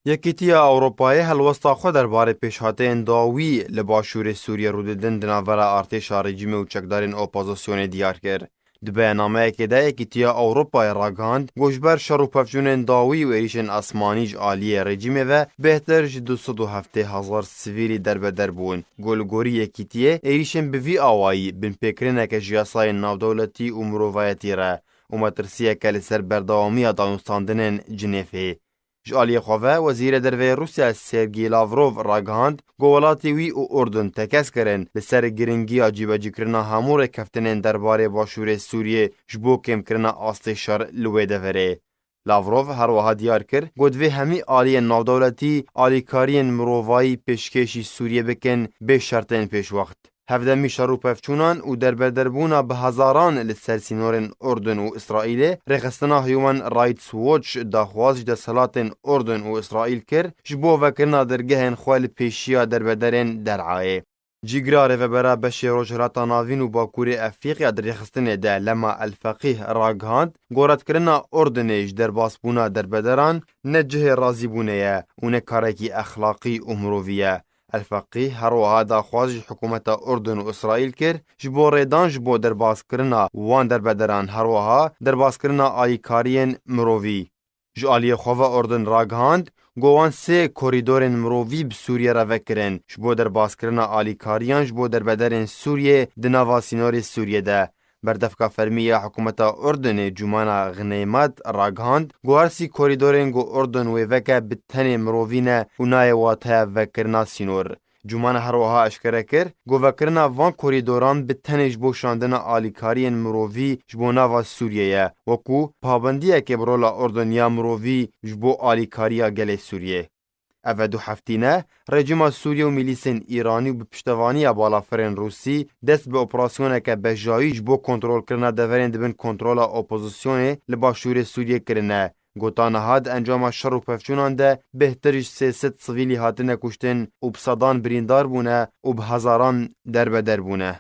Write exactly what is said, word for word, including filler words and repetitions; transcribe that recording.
Yekîtiya Ewropayê helwesta xwe derbarê pêşhateyên dawî li başûrê Sûriyê rûdidin di navbera artêşa rejîmê û çekdarên opozisyonê diyar kir. Di beyannameyekê de Yekîtiya Ewropayê ragihand, ku ji ber şer û pevçûnên dawî û êrîşên asmanî ji aliyê rejîmê ve bêhtir ji du sed û heftê hezar sivîlî derbeder bûn. Ku li gorî Yekîtiyê, êrîşên bi vî awayî binpêkirineke ji yasayên navdewletî û mirovayetî re û metirsiyeke li ser berdewamiya danûstandinên Cinêfê. Ji aliyê xwe ve, Wezîrê Derve yê Rûsya Sergî Lavrov ragihand, ku welatê wî û Urdun tekez kirin li ser giringiya cîbecîkirina hemû rêkeftinên derbarê başûrê Sûriyê ji bo kêmkirina astê şer li wê deverê. Lavrov her wiha diyar kir, ku divê hemî aliyên navdewletî alîkariyên mirovayî pêşkêşî Sûriyê bikin bê şertên pêşwext. Hevdemî şer û pevçûnan û derbederbûna bi hezaran li ser sînorên Urdun û Îsraîlê, rêxistina Human Rights Watch daxwaz ji desthilatên Urdun û Îsraîl kir, ji bo vekirina dergehên xwe li pêşiya derbederên Derayê. Cîgira rêvebera beşê Rojhilata Navîn û Bakurê Efrîqya di rêxistinê de Lema El Feqîh ragihand, ku redkirina Urdunê ji derbasbûna derbederan ne cihê razîbûnê ye û ne karekî exlaqî û mirovî ye. El Feqîh her wiha daxwaz ji hikûmeta Urdun û Îsraîl kir, ji bo rêdan ji bo derbaskirina wan derbederan, her wiha derbaskirina alîkariyên mirovî. Ji aliyê xwe ve Urdun ragihand, ku wan sê korîdorên mirovî bi Sûriyê re vekirin, ji bo derbaskirina alîkariyan ji bo derbederên Sûriyê di nava sînorê Sûriyê de. Berdevka fermî ya hikûmeta Urdunê Cumana Xineymad ragihand, ku her sî korîdorên ku Urdun wê veke bi tenê mirovî ne û nayê wateya vekirina sînor. Cumana her wiha eşkere kir, ku vekirina van korîdoran bi tenê ji bo şandina alîkariyên mirovî ji bo nava Sûriyê ye, wekû pabendiyeke bi rola Urdun ya mirovî ji bo alîkariya gelê Sûriyê. Ev e du heftî ne, rejîma Sûriyê û milîsên Îranî û bi piştevaniya balafirên Rûsî dest bi operasyoneke bejayî ji bo kontrolkirina deverên di bin kontrola opozisyonê li başûrê Sûriyê kirine. Gota niha di encama şer û pevçûnan de bêhtir ji sê sed sivîlî hatine kuştin û bi sedan birîndar bûne û bi hezaran derbeder bûne.